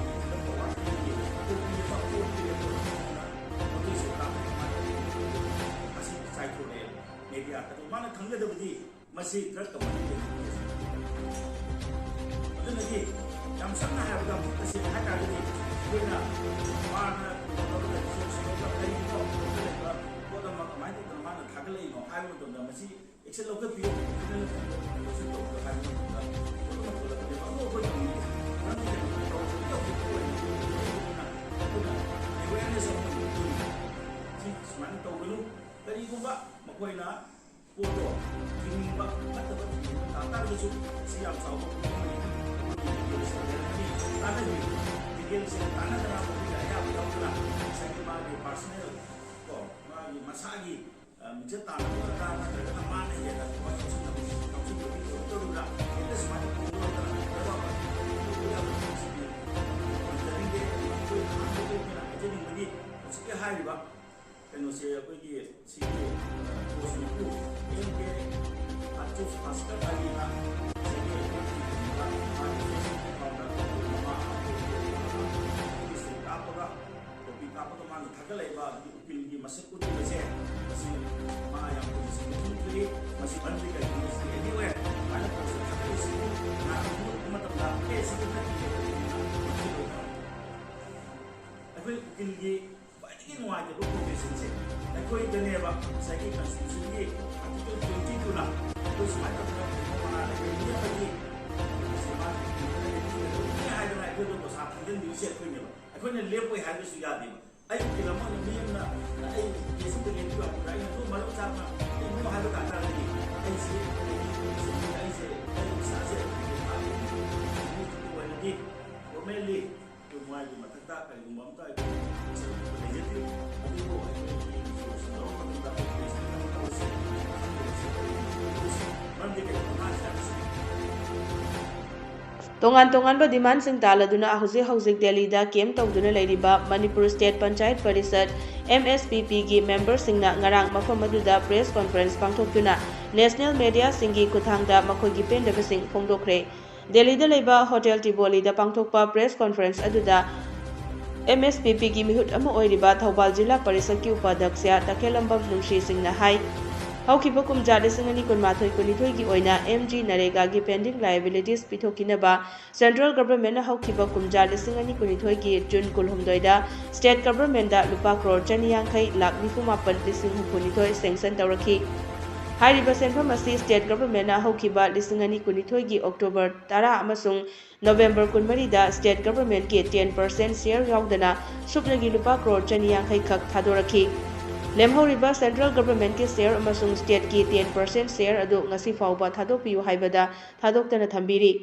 ꯄꯋꯥꯔ ꯄꯤꯕꯒꯤ ꯄꯣꯠ ꯄꯤꯔꯛꯄ, ꯄꯣꯠ ꯄꯤꯔꯛꯄ ꯃꯇꯨꯡꯗ ꯃꯗꯨꯏꯁꯦ ꯀꯥꯞꯄ ꯀꯃꯥꯏꯅ ꯇꯧꯒꯅꯤ? ꯑꯁꯤ ꯆꯥꯏꯊꯣꯔꯛꯑꯦ ꯃꯦꯗꯤꯌꯥ꯫ ꯑꯗꯨ ꯃꯥꯅ ꯈꯪꯒꯗꯕꯗꯤ ꯃꯁꯤ ꯗ꯭ꯔꯒꯀ ꯃꯔꯤ ꯂꯩꯅꯕ ꯀꯦꯁꯅꯤ꯫ ꯑꯗꯨꯅꯗꯤ ꯌꯥꯝ ꯁꯝꯅ ꯍꯥꯏꯔꯕꯗ, ꯑꯃꯨꯛ ꯇꯁꯦꯡꯅ ꯍꯥꯏ ꯇꯥꯔꯒꯗꯤ ꯑꯩꯈꯣꯏꯅ ꯃꯥꯅ ꯀꯩꯅꯣ ꯇꯧꯔꯒ ꯔꯤꯁꯣꯔꯁ ꯂꯧꯔꯒ ꯀꯔꯤꯒꯨꯝꯕ ꯑꯣꯏꯔꯒ ꯂꯩꯕ ꯄꯣꯠ ꯑꯃ ꯀꯃꯥꯏꯅ ꯇꯧꯗꯅ ꯃꯥꯅ ꯊꯥꯒꯠꯂꯛꯏꯅꯣ ꯍꯥꯏꯕ ꯃꯇꯝꯗ ꯃꯁꯤ ꯑꯦꯛꯁꯟ ꯂꯧꯈꯠꯄꯤꯌꯨ, ꯀ꯭ꯔꯤꯃꯤꯅꯦꯜ ꯀꯣꯔꯠꯇ ꯍꯥꯏꯕ ꯃꯇꯝꯗ ꯄꯣꯠ ꯑꯃ ꯊꯣꯛꯂꯛꯀꯅꯦꯕ꯫ ꯑꯗꯣ ꯑꯩꯈꯣꯏ ꯀꯝꯃ꯭ꯌꯨꯅꯤꯇꯤ ꯃꯔꯝꯗꯤ ꯀꯩꯅꯣ ꯇꯧꯔꯁꯨ ꯇꯧꯗꯦ ꯍꯥꯏꯕꯅꯤꯅ ꯑꯩꯈꯣꯏ ꯁꯤ ꯁꯨꯃꯥꯏꯅ ꯇꯧꯒꯅꯨ꯫ ꯀꯔꯤꯒꯨꯝꯕ ꯃꯈꯣꯏꯅ ꯄꯣꯠꯇꯣ ꯊꯤꯡꯅꯤꯡꯕ, ꯐꯠꯇꯕ ꯊꯤꯡꯅꯤꯡꯕ ꯇꯥ ꯇꯥꯔꯒꯁꯨ, ꯁꯤ ꯌꯥꯝ ꯆꯥꯎꯕ ꯄꯣꯠ ꯑꯃꯅꯤ꯫ ꯑꯩꯈꯣꯏꯒꯤ ꯂꯤꯒꯦꯜꯁꯤꯡ ꯂꯩꯔꯝꯒꯅꯤ, ꯇꯥꯟꯅꯕꯤꯌꯨ꯫ ꯂꯤꯒꯦꯜꯁꯤꯡ ꯇꯥꯟꯅꯗꯅ ꯃꯈꯣꯏꯒꯤ ꯑꯌꯥꯕ ꯂꯧꯗꯨꯅ ꯉꯁꯥꯏꯒꯤ ꯃꯥꯒꯤ ꯄꯥꯔꯁꯣꯅꯦꯜ ꯀꯣ, ꯃꯥꯒꯤ ꯃꯁꯥꯒꯤ, ꯑ, ꯃꯤꯡꯆꯠ ꯇꯥꯟꯅꯕ ꯑꯣꯏꯔꯒ ꯅꯠꯇ꯭ꯔꯒꯅ ꯃꯥꯅ ꯍꯦꯟꯅ ꯊꯋꯥꯏ ꯌꯥꯎꯁꯤꯟꯅꯕ ꯀꯥꯎꯁꯤꯟꯕꯒꯤ ꯊꯕꯛ ꯇꯧꯔꯤꯕ꯭ꯔꯥ? ꯍꯦꯛꯇ ꯁꯨꯃꯥꯏꯅ ꯄꯨꯊꯣꯛꯑꯒ ꯂꯩꯕꯥꯛ ꯑꯗꯨ ꯌꯥꯝꯅ ꯅꯨꯡꯁꯤꯕꯤ꯫ ꯎꯍꯟꯖꯅꯤꯡꯗꯦ꯫ ꯑꯩꯈꯣꯏ ꯑꯍꯥꯟꯕꯗ ꯑꯩꯈꯣꯏꯅ ꯍꯥꯏꯖꯅꯤꯡꯕꯗꯤ ꯍꯧꯖꯤꯛꯀꯤ ꯍꯥꯏꯔꯤꯕ ꯀꯩꯅꯣꯁꯦ ꯑꯩꯈꯣꯏꯒꯤ ꯁꯤꯒꯤ, ꯑ, ꯄꯣꯁ ꯃꯄꯨ ꯑꯦꯝ ꯀꯦ ꯑꯥꯔꯇꯤꯁ ꯚꯥꯁꯀꯔ ꯑꯂꯤꯅ ꯉꯁꯥꯏꯒꯤ ꯑꯩꯈꯣꯏꯒꯤ ꯃꯥꯒꯤ Facebook account ꯃꯃꯥ ꯀꯥꯞꯄꯒ, ꯀꯣꯄꯤ ꯀꯥꯞꯄꯒ ꯃꯥꯅ ꯊꯥꯒꯠꯂꯛꯏꯕ ꯑꯗꯨꯒꯤ ꯎꯀꯤꯜꯒꯤ ꯃꯁꯛ ꯎꯠꯂꯤꯕꯁꯦ, ꯃꯁꯤ ꯃꯥ ꯌꯥꯝ ꯀꯨꯏꯅ ꯁꯦꯡꯅ ꯈꯪꯗ꯭ꯔꯤ꯫ ꯃꯁꯤ ꯃꯔꯝꯗꯤ ꯀꯔꯤꯒꯤꯅꯣ? ꯁꯤ anyway, ꯁꯨꯃꯥꯏꯅ ꯄꯣꯁ ꯊꯥꯒꯠꯂꯤꯁꯤꯕꯨ ꯀꯅꯥꯒꯨꯝꯕ ꯃꯇꯝꯗ, "ꯑꯦ, ꯁꯤꯗꯤ ꯐꯠꯇꯦ" ꯍꯥꯏꯕꯗꯨꯅ ꯃꯁꯤ ꯂꯣꯏꯅ ꯑꯩꯈꯣꯏ ꯎꯀꯤꯜꯒꯤ ꯈ꯭ꯋꯥꯏꯗꯒꯤ ꯅꯨꯡꯉꯥꯏꯇꯕ professionꯁꯦ ꯑꯩꯈꯣꯏꯗꯅꯦꯕ꯫ ꯉꯁꯥꯏꯒꯤ constitutionꯒꯤ article twenty twoꯅ ꯑꯩꯈꯣꯏ ꯁꯨꯃꯥꯏꯅ ꯇꯧꯗꯅ ꯀꯩꯅꯣ ꯃꯉꯥ ꯂꯩꯔꯦ, ꯃꯤ ꯑꯃꯒꯤ ꯃꯁꯤ ꯃꯥꯒꯤ ꯎꯀꯤꯜꯗꯨꯅ ꯂꯦꯞꯄꯤꯒꯗꯕꯅꯤ ꯍꯥꯏꯗꯅ ꯑꯩꯈꯣꯏꯗ ꯄꯩꯁꯥ ꯊꯤꯡꯖꯤꯟꯕꯤꯔꯤꯁꯦ ꯑꯩꯈꯣꯏꯅꯦꯕ꯫ ꯑꯩꯈꯣꯏꯅ ꯂꯦꯞꯄꯣꯏ ꯍꯥꯏꯕꯁꯨ ꯌꯥꯗꯦꯕ꯫ ꯑꯩ ꯎꯀꯤꯜ ꯑꯃ ꯑꯣꯏꯅ ꯃꯤ ꯑꯃꯅ "ꯑꯩ case ꯑꯝꯇ ꯂꯦꯞꯄꯤꯌꯨ" ꯍꯥꯏꯕꯗ ꯑꯩꯅ ꯑꯗꯨ ꯃꯔꯝ ꯆꯥꯅ "ꯑꯩ no" ꯍꯥꯏꯕ ꯀꯥꯟꯗ ꯑꯩꯁꯦ, ꯑꯩꯁꯦ, ꯑꯩ ꯏꯁꯥꯁꯦ ꯑꯣꯏꯅꯗꯤ formally ꯑꯗꯨ ꯃꯥꯒꯤ ꯃꯊꯛꯇ ꯀꯔꯤꯒꯨꯝꯕ ꯑꯝꯇ ꯑꯩꯈꯣꯏ ꯂꯩꯖꯗ꯭ꯔꯤ꯫ ꯑꯗꯨꯕꯨ ꯑꯩꯈꯣꯏꯒꯤ resolution ꯂꯧꯔꯕ ꯃꯇꯨꯡꯗ ꯑꯩꯈꯣꯏ case ꯑꯃ ꯇꯧꯁꯤ, ꯃꯔꯝꯗꯤ ꯀꯩꯅꯣ ꯃꯥꯁꯦ ꯇꯣꯉꯥꯟ ꯇꯣꯉꯥꯟꯕ demandꯁꯤꯡ ꯇꯥꯜꯂꯗꯨꯅ ꯍꯧꯖꯤꯛ ꯍꯧꯖꯤꯛ ꯗꯦꯜꯂꯤꯗ camp ꯇꯧꯗꯨꯅ ꯂꯩꯔꯤꯕ Manipur State Panchayat Parishad, M S P Pꯒꯤ memberꯁꯤꯡꯅ ꯉꯔꯥꯡ ꯃꯐꯝ ꯑꯗꯨꯗ press conference ꯄꯥꯡꯊꯣꯛꯇꯨꯅ national mediaꯁꯤꯡꯒꯤ ꯈꯨꯠꯊꯥꯡꯗ ꯃꯈꯣꯏꯒꯤ ꯄꯦꯟꯗꯕꯁꯤꯡ ꯐꯣꯡꯗꯣꯛꯈ꯭ꯔꯦ꯫ ꯗꯦꯜꯂꯤꯗ ꯂꯩꯕ Hotel Tivoliꯗ ꯄꯥꯡꯊꯣꯛꯄ press conference ꯑꯗꯨꯗ M S P Pꯒꯤ ꯃꯤꯍꯨꯠ ꯑꯃ ꯑꯣꯏꯔꯤꯕ ꯊꯧꯕꯥꯜ ꯖꯤꯂꯥ ꯄꯔꯤꯁꯠꯀꯤ ꯎꯄꯥꯙ꯭ꯌꯛꯁ ꯇꯈꯦꯜꯂꯝꯕꯝ ꯅꯨꯡꯁꯤ ꯁꯤꯡꯅ ꯍꯥꯏ, ꯍꯧꯈꯤꯕ ꯀꯨꯝꯖꯥ ꯂꯤꯁꯤꯡ ꯑꯅꯤ ꯀꯨꯟꯃꯥꯊꯣꯏ ꯀꯨꯟꯅꯤꯊꯣꯏꯒꯤ ꯑꯣꯏꯅ M G NREGAꯒꯤ pending liabilities ꯄꯤꯊꯣꯛꯈꯤꯅꯕ central governmentꯅ ꯍꯧꯈꯤꯕ ꯀꯨꯝꯖꯥ ꯂꯤꯁꯤꯡ ꯑꯅꯤ ꯀꯨꯟꯅꯤꯊꯣꯏꯒꯤ June ꯀꯨꯟꯍꯨꯝꯗꯣꯏꯗ state governmentꯗ ꯂꯨꯄꯥ ꯀ꯭ꯔꯣꯔ ꯆꯅꯤ ꯌꯥꯡꯈꯩ ꯂꯥꯈ ꯅꯤꯐꯨ ꯃꯥꯄꯟ ꯂꯤꯁꯤꯡ ꯍꯨꯝꯐꯨ ꯅꯤꯊꯣꯏ sanction ꯇꯧꯔꯛꯈꯤ꯫ ꯍꯥꯏꯔꯤꯕ ꯁꯦꯟꯐꯝ ꯑꯁꯤ state governmentꯅ ꯍꯧꯈꯤꯕ ꯂꯤꯁꯤꯡ ꯑꯅꯤ ꯀꯨꯟꯅꯤꯊꯣꯏꯒꯤ October ꯇꯔꯥ ꯑꯃꯁꯨꯡ November ꯀꯨꯟꯃꯔꯤꯗ state governmentꯀꯤ ten percent share ꯌꯥꯎꯗꯅ ꯁꯨꯞꯅꯒꯤ ꯂꯨꯄꯥ ꯀ꯭ꯔꯣꯔ ꯆꯅꯤ ꯌꯥꯡꯈꯩ ꯈꯛ ꯊꯥꯗꯣꯔꯛꯈꯤ꯫ ꯂꯦꯝꯍꯧꯔꯤꯕ central governmentꯀꯤ share ꯑꯃꯁꯨꯡ stateꯀꯤ ten percent share ꯑꯗꯨ ꯉꯁꯤ ꯐꯥꯎꯕ ꯊꯥꯗꯣꯛꯄꯤꯌꯨ ꯍꯥꯏꯕꯗ ꯊꯥꯗꯣꯛꯇꯅ ꯊꯝꯕꯤꯔꯤ꯫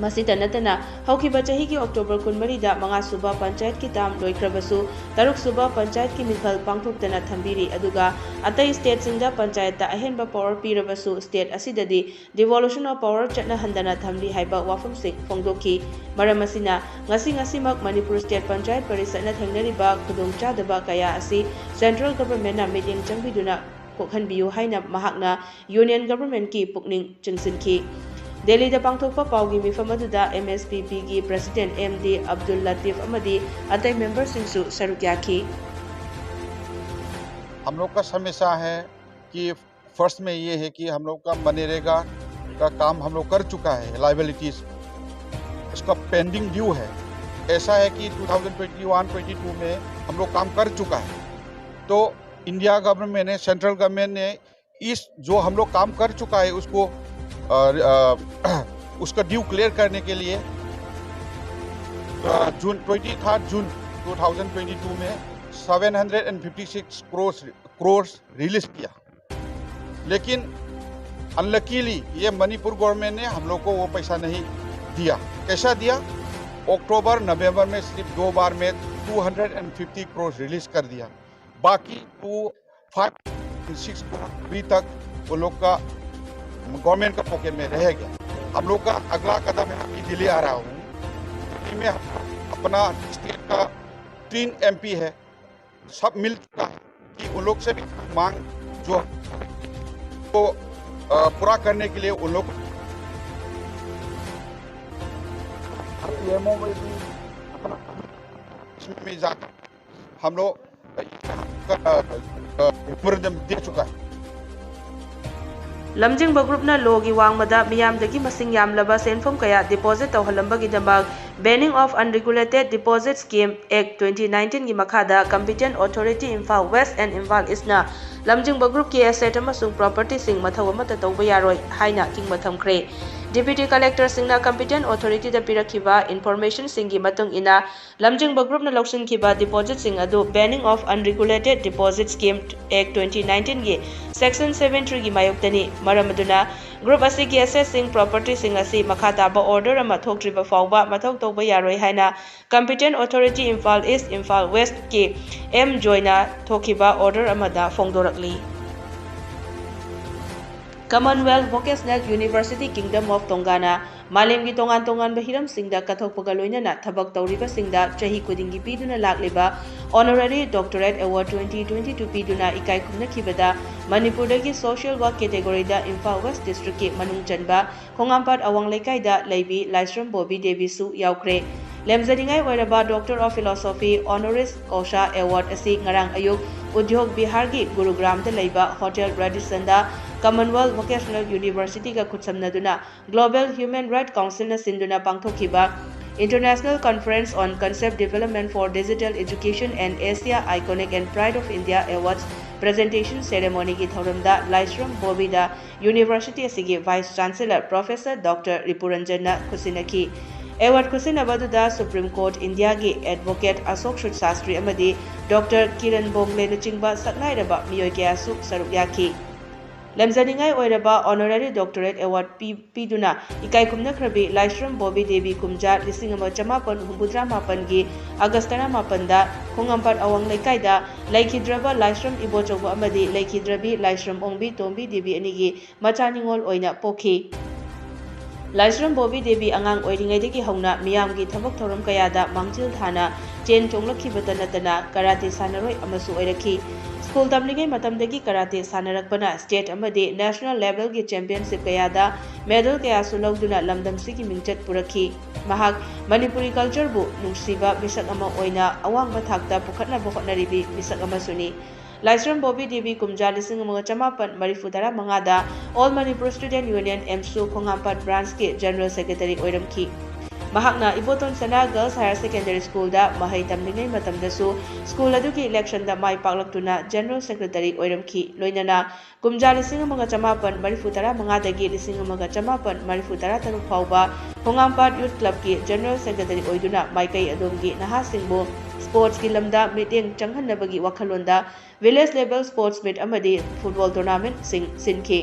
ꯃꯁꯤꯇ ꯅꯠꯇꯅ, ꯍꯧꯈꯤꯕ ꯆꯍꯤꯒꯤ October ꯀꯨꯟꯃꯔꯤꯗ ꯃꯉꯥꯁꯨꯕ ꯄꯟꯆꯥꯌꯠꯀꯤ term ꯂꯣꯏꯈ꯭ꯔꯕꯁꯨ, ꯇꯔꯨꯛꯁꯨꯕ ꯄꯟꯆꯥꯌꯠꯀꯤ ꯃꯤꯈꯜ ꯄꯥꯡꯊꯣꯛꯇꯅ ꯊꯝꯕꯤꯔꯤ, ꯑꯗꯨꯒ ꯑꯇꯩ stateꯁꯤꯡꯗ ꯄꯟꯆꯥꯌꯠꯇ ꯑꯍꯦꯟꯕ power ꯄꯤꯔꯕꯁꯨ, state ꯑꯁꯤꯗꯗꯤ devolution of power ꯆꯠꯅꯍꯟꯗꯅ ꯊꯝꯂꯤ ꯍꯥꯏꯕ ꯋꯥꯐꯝꯁꯤꯡ ꯐꯣꯡꯗꯣꯛꯈꯤ꯫ ꯃꯔꯝ ꯑꯁꯤꯅ, ꯉꯁꯤ ꯉꯁꯤꯃꯛ ꯃꯅꯤꯄꯨꯔ state ꯄꯟꯆꯥꯌꯠ ꯄꯔꯤꯁꯠꯅ ꯊꯦꯡꯅꯔꯤꯕ ꯈꯨꯗꯣꯡꯆꯥꯗꯕ ꯀꯌꯥ ꯑꯁꯤ central governmentꯅ ꯃꯤꯠꯌꯦꯡ ꯆꯪꯕꯤꯗꯨꯅ ꯀꯣꯛꯍꯟꯕꯤꯌꯨ ꯍꯥꯏꯅ ꯃꯍꯥꯛꯅ union governmentꯀꯤ ꯄꯨꯛꯅꯤꯡ ꯆꯤꯡꯁꯤꯟꯈꯤ꯫ ꯗꯦꯜꯂꯤꯗ ꯄꯥꯡꯊꯣꯛꯄ ꯄꯥꯎꯒꯤ ꯃꯤꯐꯝ ꯑꯗꯨꯗ MSPPꯒꯤ president M D Abdul Latif ꯑꯃꯗꯤ ꯑꯇꯩ memberꯁꯤꯡꯁꯨ ꯁꯔꯨꯛ ꯌꯥꯈꯤ꯫ हम लोग का समस्या है कि फर्स्ट में ये है कि हम लोग का मनरेगा का काम हम लोग कर चुका है, लाइबिलिटीज उसका पेंडिंग ड्यू है। ऐसा है कि twenty twenty one twenty two में हम लोग काम कर चुका है। तो इंडिया गवर्नमेंट ने, सेंट्रल गवर्नमेंट ने इस जो हम लोग काम कर चुका है उसको अ, अ, उसका ड्यू क्लियर करने के लिए अ, June twenty third June twenty twenty two में seven hundred and fifty six crore crore release किया। लेकिन अनलकीली ये मणिपुर गवर्नमेंट ने हम लोग को वो पैसा नहीं दिया। कैसा दिया? अक्टूबर नवंबर में सिर्फ दो बार में two hundred and fifty crore release कर दिया। बाकी टू फाइव सिक्स करोड़ अभी तक वो लोग का गवर्नमेंट का पॉकेट में रह गया। हम लोग का अगला कदम है, अभी दिल्ली आ रहा हूँ, दिल्ली में अपना स्टेट का तीन एमपी है, सब मिल चुका है कि उन लोग से भी मांग जो को अ, पूरा करने के लिए उन लोग पीएमओ में भी अपना इसमें जाकर हम लोग अ, अ, memorandum दे चुका है। ꯂꯝꯖꯤꯡꯕ ꯒ꯭ꯔꯨꯞꯅ ꯂꯣꯒꯤ ꯋꯥꯡꯃꯗ ꯃꯤꯌꯥꯝꯗꯒꯤ ꯃꯁꯤꯡ ꯌꯥꯝꯂꯕ ꯁꯦꯟꯐꯝ ꯀꯌꯥ deposit ꯇꯧꯍꯜꯂꯝꯕꯒꯤꯗꯃꯛ Banning of Unregulated Deposit Scheme Act twenty nineteen ꯒꯤ ꯃꯈꯥꯗ Competent Authority Imphal West and Imphal East ꯅ ꯂꯝꯖꯤꯡꯕ ꯒ꯭ꯔꯨꯞꯀꯤ ꯑꯦꯁꯦꯠ ꯑꯃꯁꯨꯡ ꯄ꯭ꯔꯣꯄꯔꯇꯤꯁꯤꯡ ꯃꯊꯧ ꯑꯃꯠꯇ ꯇꯧꯕ ꯌꯥꯔꯣꯏ ꯍꯥꯏꯅ ꯈꯤꯡꯕ ꯊꯝꯈ꯭ꯔꯦ꯫ ꯗꯤꯄ꯭ꯌꯨꯇꯤ ꯀꯂꯦꯛꯇꯔꯁꯤꯡꯅ Competent Authority ꯗ ꯄꯤꯔꯛꯈꯤꯕ ꯏꯟꯐꯣꯔꯃꯦꯁꯟꯁꯤꯡꯒꯤ ꯃꯇꯨꯡ ꯏꯟꯅ, ꯂꯝꯖꯤꯡꯕ ꯒ꯭ꯔꯨꯞꯅ ꯂꯧꯁꯤꯟꯈꯤꯕ ꯗꯤꯄꯣꯖꯤꯠꯁꯤꯡ ꯑꯗꯨ Banning of Unregulated Deposit Scheme Act twenty nineteen ꯒꯤ Section seven three ꯒꯤ ꯃꯥꯌꯣꯛꯇꯅꯤ꯫ ꯃꯔꯝ ꯑꯗꯨꯅ, ꯒ꯭ꯔꯨꯞ ꯑꯁꯤꯒꯤ ꯑꯦꯁꯦꯠꯁꯤꯡ, ꯄ꯭ꯔꯣꯄꯔꯇꯤꯁꯤꯡ ꯑꯁꯤ ꯃꯈꯥ ꯇꯥꯕ ꯑꯣꯔꯗꯔ ꯑꯃ ꯊꯣꯛꯇ꯭ꯔꯤꯕ ꯐꯥꯎꯕ ꯃꯊꯧ ꯇꯧꯕ ꯌꯥꯔꯣꯏ ꯍꯥꯏꯅ Competent Authority Imphal East, Imphal West ꯀꯤ ꯑꯦꯝ ꯖꯣꯏꯅ ꯊꯣꯛꯈꯤꯕ ꯑꯣꯔꯗꯔ ꯑꯃꯗ ꯐꯣꯡꯗꯣꯔꯛꯂꯤ꯫ Commonwealth Vocational University Kingdom of Tonga ꯅ ꯃꯥꯂꯦꯝꯒꯤ ꯇꯣꯉꯥꯟ ꯇꯣꯉꯥꯟꯕ ꯍꯤꯔꯝꯁꯤꯡꯗ ꯀꯠꯊꯣꯛꯄꯒ ꯂꯣꯏꯅꯅ ꯊꯕꯛ ꯇꯧꯔꯤꯕꯁꯤꯡꯗ ꯆꯍꯤ ꯈꯨꯗꯤꯡꯒꯤ ꯄꯤꯗꯨꯅ ꯂꯥꯛꯂꯤꯕ Honorary Doctorate Award twenty twenty-two ꯄꯤꯗꯨꯅ ꯏꯀꯥꯏ ꯈꯨꯝꯅꯈꯤꯕꯗ ꯃꯅꯤꯄꯨꯔꯗꯒꯤ Social Work category ꯗ Imphal West District ꯀꯤ ꯃꯅꯨꯡ ꯆꯟꯕ ꯈꯣꯡꯉꯥꯝꯄꯥꯠ ꯑꯋꯥꯡ ꯂꯩꯀꯥꯏꯗ ꯂꯩꯕꯤ ꯂꯥꯏꯁ꯭ꯔꯝ ꯕꯣꯕꯤ ꯗꯦꯕꯤꯁꯨ ꯌꯥꯎꯈ꯭ꯔꯦ꯫ ꯂꯦꯝꯖꯅꯤꯡꯉꯥꯏ ꯑꯣꯏꯔꯕ Doctor of Philosophy Honoris Causa Award ꯑꯁꯤ ꯉꯔꯥꯡ ꯑꯌꯨꯛ ꯎꯗ꯭ꯌꯣꯛ ꯕꯤꯍꯥꯔꯒꯤ ꯒꯨꯔꯨꯒ꯭ꯔꯥꯝꯗ ꯂꯩꯕ Hotel Radisson ꯗ Commonwealth Vocational University ꯒ ꯈꯨꯠꯁꯝꯅꯗꯨꯅ Global Human Rights Council ꯅ ꯁꯤꯟꯗꯨꯅ ꯄꯥꯡꯊꯣꯛꯈꯤꯕ International Conference on Concept Development for Digital Education and Asia Iconic and Pride of India Awards Presentation Ceremony ꯒꯤ ꯊꯧꯔꯝꯗ ꯂꯥꯏꯁ꯭ꯔꯝ ꯕꯣꯕꯤꯗ University ꯑꯁꯤꯒꯤ Vice Chancellor Professor Doctor ꯔꯤꯄꯨꯔꯟꯖꯟꯅ ꯈꯨꯠꯁꯤꯟꯅꯈꯤ꯫ Award ꯈꯨꯠꯁꯤꯟꯅꯕ ꯑꯗꯨꯗ Supreme Court India ꯒꯤ Advocate ꯑꯁꯣꯛ ꯁꯨꯠ ꯁꯥꯁꯇ꯭ꯔꯤ ꯑꯃꯗꯤ Doctor Kiran ꯕꯣꯡꯂꯦꯅꯆꯤꯡꯕ ꯁꯛꯅꯥꯏꯔꯕ ꯃꯤꯑꯣꯏ ꯀꯌꯥꯁꯨ ꯁꯔꯨꯛ ꯌꯥꯈꯤ꯫ ꯂꯦꯝꯖꯅꯤꯡꯉꯥꯏ ꯑꯣꯏꯔꯕ Honorary Doctorate Award ꯄꯤ-, ꯄꯤꯗꯨꯅ ꯏꯀꯥꯏ ꯈꯨꯝꯅꯈ꯭ꯔꯕꯤ ꯂꯥꯏꯁ꯭ꯔꯝ ꯕꯣꯕꯤ ꯗꯦꯕꯤ ꯀꯨꯝꯖꯥ ꯂꯤꯁꯤꯡ ꯑꯃ ꯆꯃꯥꯄꯟ ꯍꯨꯝꯐꯨꯇꯔꯥ ꯃꯥꯄꯟꯒꯤ August ꯇꯔꯥꯃꯥꯄꯟꯗ ꯈꯣꯡꯉꯥꯝꯄꯥꯠ ꯑꯋꯥꯡ ꯂꯩꯀꯥꯏꯗ ꯂꯩꯈꯤꯗ꯭ꯔꯕ ꯂꯥꯏꯁ꯭ꯔꯝ ꯏꯕꯣꯆꯧꯕ ꯑꯃꯗꯤ ꯂꯩꯈꯤꯗ꯭ꯔꯕꯤ ꯂꯥꯏꯁ꯭ꯔꯝ ꯑꯣꯡꯕꯤ ꯇꯣꯝꯕꯤ ꯗꯦꯕꯤ ꯑꯅꯤꯒꯤ ꯃꯆꯥ ꯅꯤꯉꯣꯜ ꯑꯣꯏꯅ ꯄꯣꯛꯈꯤ꯫ ꯂꯥꯏꯁ꯭ꯔꯝ ꯕꯣꯕꯤ ꯗꯦꯕꯤ ꯑꯉꯥꯡ ꯑꯣꯏꯔꯤꯉꯩꯗꯒꯤ ꯍꯧꯅ ꯃꯤꯌꯥꯝꯒꯤ ꯊꯕꯛ ꯊꯧꯔꯝ ꯀꯌꯥꯗ ꯃꯥꯡꯖꯤꯜ ꯊꯥꯅ ꯆꯦꯟ ꯆꯣꯡꯂꯛꯈꯤꯕꯇ ꯅꯠꯇꯅ ꯀꯔꯥꯇꯤ ꯁꯥꯟꯅꯔꯣꯏ ꯑꯃꯁꯨ ꯑꯣꯏꯔꯛꯈꯤ꯫ ꯁ꯭ꯀꯨꯜ ꯇꯝꯂꯤꯉꯩ ꯃꯇꯝꯗꯒꯤ ꯀꯔꯥꯇꯤ ꯁꯥꯟꯅꯔꯛꯄꯅ state ꯑꯃꯗꯤ national levelꯒꯤ championship ꯀꯌꯥꯗ medal ꯀꯌꯥꯁꯨ ꯂꯧꯗꯨꯅ ꯂꯝꯗꯝꯁꯤꯒꯤ ꯃꯤꯡꯆꯠ ꯄꯨꯔꯛꯈꯤ꯫ ꯃꯍꯥꯛ ꯃꯅꯤꯄꯨꯔꯤ cultureꯕꯨ ꯅꯨꯡꯁꯤꯕ ꯃꯤꯁꯛ ꯑꯃ ꯑꯣꯏꯅ ꯑꯋꯥꯡꯕ ꯊꯥꯛꯇ ꯄꯨꯈꯠꯅꯕ ꯍꯣꯠꯅꯔꯤꯕꯤ ꯃꯤꯁꯛ ꯑꯃꯁꯨꯅꯤ꯫ ꯂꯥꯏꯁ꯭ꯔꯝ ꯕꯣꯕꯤ ꯗꯦꯕꯤ ꯀꯨꯝꯖꯥ ꯂꯤꯁꯤꯡ ꯑꯃꯒ ꯆꯃꯥꯄꯟ ꯃꯔꯤꯐꯨ ꯇꯔꯥ ꯃꯉꯥꯗ All Manipur Student Union, ꯑꯦꯝꯁꯨ, ꯈꯣꯡꯍꯥꯝꯄꯥꯠ branchꯀꯤ General Secretary ꯑꯣꯏꯔꯝꯈꯤ꯫ ꯃꯍꯥꯛꯅ ꯏꯕꯣꯇꯣꯟ ꯁꯅꯥ Girls Higher Secondary Schoolꯗ ꯃꯍꯩ ꯇꯝꯂꯤꯉꯩ ꯃꯇꯝꯗꯁꯨ school ꯑꯗꯨꯒꯤ electionꯗ ꯃꯥꯏ ꯄꯥꯛꯂꯛꯇꯨꯅ General Secretary ꯑꯣꯏꯔꯝꯈꯤ꯫ ꯂꯣꯏꯅꯅ ꯀꯨꯝꯖꯥ ꯂꯤꯁꯤꯡ ꯑꯃꯒ ꯆꯃꯥꯄꯟ ꯃꯔꯤꯐꯨ ꯇꯔꯥ ꯃꯉꯥꯗꯒꯤ ꯂꯤꯁꯤꯡ ꯑꯃꯒ ꯆꯃꯥꯄꯟ ꯃꯔꯤꯐꯨ ꯇꯔꯥ ꯇꯔꯨꯛ ꯐꯥꯎꯕ ꯈꯣꯡꯉꯥꯝꯄꯥꯠ Youth Clubꯀꯤ General Secretary ꯑꯣꯏꯗꯨꯅ ꯃꯥꯏꯀꯩ ꯑꯗꯣꯝꯒꯤ ꯅꯍꯥꯁꯤꯡꯕꯨ sportsꯀꯤ ꯂꯝꯗ ꯃꯤꯠꯌꯦꯡ ꯆꯪꯍꯟꯅꯕꯒꯤ ꯋꯥꯈꯜꯂꯣꯟꯗ village level sports meet ꯑꯃꯗꯤ football tournamentꯁꯤꯡ ꯁꯤꯟꯈꯤ꯫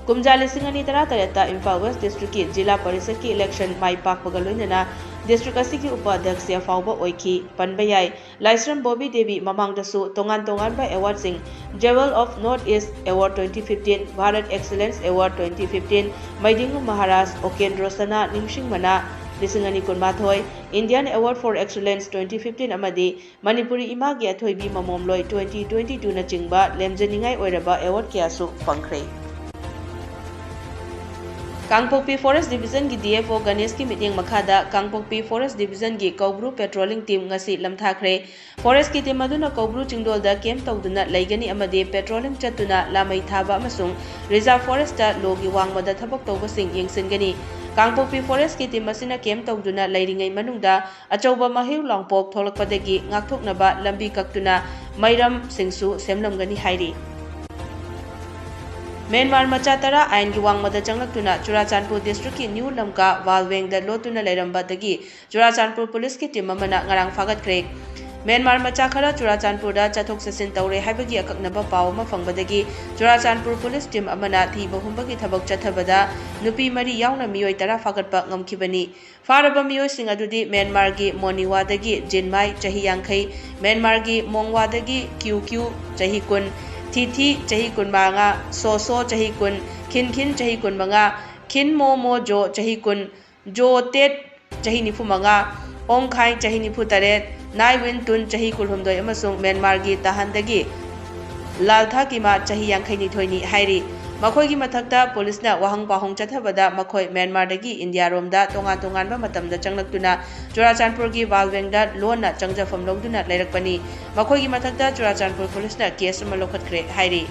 ꯀꯨꯝꯖꯥ ꯂꯤꯁꯤꯡ ꯑꯅꯤ ꯇꯔꯥ ꯇꯔꯦꯠꯇ ꯏꯝꯐꯥꯜ West Districtꯀꯤ ꯖꯤꯂꯥ ꯄꯔꯤꯁꯠꯀꯤ election ꯃꯥꯏ ꯄꯥꯛꯄꯒ ꯂꯣꯏꯅꯅ district ꯑꯁꯤꯒꯤ ꯎꯄꯥꯙ꯭ꯌꯛꯁ ꯐꯥꯎꯕ ꯑꯣꯏꯈꯤ꯫ ꯄꯟꯕ ꯌꯥꯏ, ꯂꯥꯏꯁ꯭ꯔꯝ ꯕꯣꯕꯤ ꯗꯦꯕꯤ ꯃꯃꯥꯡꯗꯁꯨ ꯇꯣꯉꯥꯟ ꯇꯣꯉꯥꯟꯕ awardꯁꯤꯡ, Jewel of North East Award twenty fifteen, Bharat Excellence Award twenty fifteen, ꯃꯩꯗꯤꯡꯉꯨ Maharaj, ꯑꯣꯀꯦꯟꯗ꯭ꯔꯣ ꯁꯅꯥ, ꯅꯤꯡꯁꯤꯡ ꯃꯅꯥ ꯂꯤꯁꯤꯡ ꯑꯅꯤ ꯀꯨꯟꯃꯥꯊꯣꯏ, Indian Award for Excellence twenty fifteen ꯑꯃꯗꯤ ꯃꯅꯤꯄꯨꯔꯤ ꯏꯃꯥꯒꯤ ꯑꯊꯣꯏꯕꯤ ꯃꯃꯣꯝꯂꯣꯏ twenty twenty-twoꯅꯆꯤꯡꯕ ꯂꯦꯝꯖꯅꯤꯡꯉꯥꯏ ꯑꯣꯏꯔꯕ award ꯀꯌꯥꯁꯨ ꯐꯪꯈ꯭ꯔꯦ꯫ ꯀꯥꯡꯄꯣꯛꯄꯤ Forest Divisionꯒꯤ D F O ꯒꯅꯦꯁꯀꯤ ꯃꯤꯠꯌꯦꯡ ꯃꯈꯥꯗ ꯀꯥꯡꯄꯣꯛꯄꯤ Forest Divisionꯒꯤ ꯀꯧꯕ꯭ꯔꯨ patrolling team ꯉꯁꯤ ꯂꯝꯊꯥꯈ꯭ꯔꯦ꯫ Forestꯀꯤ team ꯑꯗꯨꯅ ꯀꯧꯕ꯭ꯔꯨ ꯆꯤꯡꯗꯣꯜꯗ camp ꯇꯧꯗꯨꯅ ꯂꯩꯒꯅꯤ ꯑꯃꯗꯤ patrolling ꯆꯠꯇꯨꯅ ꯂꯥꯃꯩ ꯊꯥꯕ ꯑꯃꯁꯨꯡ reserve forestꯇ ꯂꯣꯒꯤ ꯋꯥꯡꯃꯗ ꯊꯕꯛ ꯇꯧꯕꯁꯤꯡ ꯌꯦꯡꯁꯤꯟꯒꯅꯤ꯫ ꯀꯥꯡꯄꯣꯛꯄꯤ Forestꯀꯤ team ꯑꯁꯤꯅ camp ꯇꯧꯗꯨꯅ ꯂꯩꯔꯤꯉꯩ ꯃꯅꯨꯡꯗ ꯑꯆꯧꯕ ꯃꯍꯩ ꯂꯥꯡꯄꯣꯛ ꯊꯣꯛꯂꯛꯄꯗꯒꯤ ꯉꯥꯛꯊꯣꯛꯅꯕ ꯂꯝꯕꯤ ꯀꯛꯇꯨꯅ ꯃꯩꯔꯝꯁꯤꯡꯁꯨ ꯁꯦꯝꯂꯝꯒꯅꯤ ꯍꯥꯏꯔꯤ꯫ ꯃ꯭ꯌꯥꯟꯃꯥꯔ ꯃꯆꯥ ꯇꯔꯥ ꯑꯥꯏꯟꯒꯤ ꯋꯥꯡꯃꯗ ꯆꯪꯂꯛꯇꯨꯅ ꯆꯨꯔꯥꯆꯥꯟꯄꯨꯔ districtꯀꯤ ꯅ꯭ꯌꯨ ꯂꯝꯀꯥ ꯋꯥꯜꯋꯦꯡꯗ ꯂꯣꯠꯇꯨꯅ ꯂꯩꯔꯝꯕꯗꯒꯤ ꯆꯨꯔꯥꯆꯥꯟꯄꯨꯔ policeꯀꯤ team ꯑꯃꯅ ꯉꯔꯥꯡ ꯐꯥꯒꯠꯈ꯭ꯔꯦ꯫ ꯃ꯭ꯌꯥꯟꯃꯥꯔ ꯃꯆꯥ ꯈꯔ ꯆꯨꯔꯥꯆꯥꯟꯄꯨꯔꯗ ꯆꯠꯊꯣꯛ ꯆꯠꯁꯤꯟ ꯇꯧꯔꯦ ꯍꯥꯏꯕꯒꯤ ꯑꯀꯛꯅꯕ ꯄꯥꯎ ꯑꯃ ꯐꯪꯕꯗꯒꯤ ꯆꯨꯔꯥꯆꯥꯟꯄꯨꯔ police team ꯑꯃꯅ ꯊꯤꯕ ꯍꯨꯝꯕꯒꯤ ꯊꯕꯛ ꯆꯠꯊꯕꯗ ꯅꯨꯄꯤ ꯃꯔꯤ ꯌꯥꯎꯅ ꯃꯤꯑꯣꯏ ꯇꯔꯥ ꯐꯥꯒꯠꯄ ꯉꯝꯈꯤꯕꯅꯤ꯫ ꯐꯥꯔꯕ ꯃꯤꯑꯣꯏꯁꯤꯡ ꯑꯗꯨꯗꯤ ꯃ꯭ꯌꯥꯟꯃꯥꯔꯒꯤ ꯃꯣꯅꯤꯋꯥꯗꯒꯤ ꯖꯤꯟꯃꯥꯏ, ꯆꯍꯤ ꯌꯥꯡꯈꯩ, ꯃ꯭ꯌꯥꯟꯃꯥꯔꯒꯤ ꯃꯣꯡꯋꯥꯗꯒꯤ ꯀ꯭ꯌꯨ ꯀ꯭ꯌꯨ, ꯆꯍꯤ ꯀꯨꯟ, ꯊꯤꯊꯤ, ꯆꯍꯤ ꯀꯨꯟꯃꯉꯥ, ꯁꯣꯁꯣ, ꯆꯍꯤ ꯀꯨꯟ, ꯈꯤꯟ ꯈꯤꯟ, ꯆꯍꯤ ꯀꯨꯟꯃꯉꯥ, ꯈꯤꯟ ꯃꯣ ꯃꯣ ꯖꯣ, ꯆꯍꯤ ꯀꯨꯟ, ꯖꯣ ꯇꯦꯠ, ꯆꯍꯤ ꯅꯤꯐꯨꯃꯉꯥ, ꯑꯣꯡ ꯈꯥꯏ, ꯆꯍꯤ ꯅꯤꯐꯨꯇꯔꯦꯠ, ꯅꯥꯏ ꯋꯤꯟ ꯇꯨꯟ, ꯆꯍꯤ ꯀꯨꯟꯍꯨꯝꯗꯣꯏ ꯑꯃꯁꯨꯡ ꯃ꯭ꯌꯥꯟꯃꯥꯔꯒꯤ ꯇꯥꯍꯟꯗꯒꯤ ꯂꯥꯜꯊꯥ ꯀꯤꯃꯥ, ꯆꯍꯤ ꯌꯥꯡꯈꯩꯅꯤꯊꯣꯏꯅꯤ ꯍꯥꯏꯔꯤ꯫ ꯃꯈꯣꯏꯒꯤ ꯃꯊꯛꯇ ꯄꯨꯂꯤꯁꯅ ꯋꯥꯍꯪ ꯄꯥꯎꯍꯪ ꯆꯠꯊꯕꯗ ꯃꯈꯣꯏ ꯃ꯭ꯌꯥꯟꯃꯥꯔꯗꯒꯤ ꯏꯟꯗꯤꯌꯥꯔꯣꯝꯗ ꯇꯣꯉꯥꯟ ꯇꯣꯉꯥꯟꯕ ꯃꯇꯝꯗ ꯆꯪꯂꯛꯇꯨꯅ ꯆꯨꯔꯥꯆꯥꯟꯄꯨꯔꯒꯤ ꯕꯥꯜ ꯕꯦꯡꯗ ꯂꯣꯟꯅ ꯆꯪꯖꯐꯝ ꯂꯧꯗꯨꯅ ꯂꯩꯔꯛꯄꯅꯤ꯫ ꯃꯈꯣꯏꯒꯤ ꯃꯊꯛꯇ ꯆꯨꯔꯥꯆꯥꯟꯄꯨꯔ ꯄꯨꯂꯤꯁꯅ ꯀꯦꯁ ꯑꯃ ꯂꯧꯈꯠꯈ꯭ꯔꯦ ꯍꯥꯏꯔꯤ꯫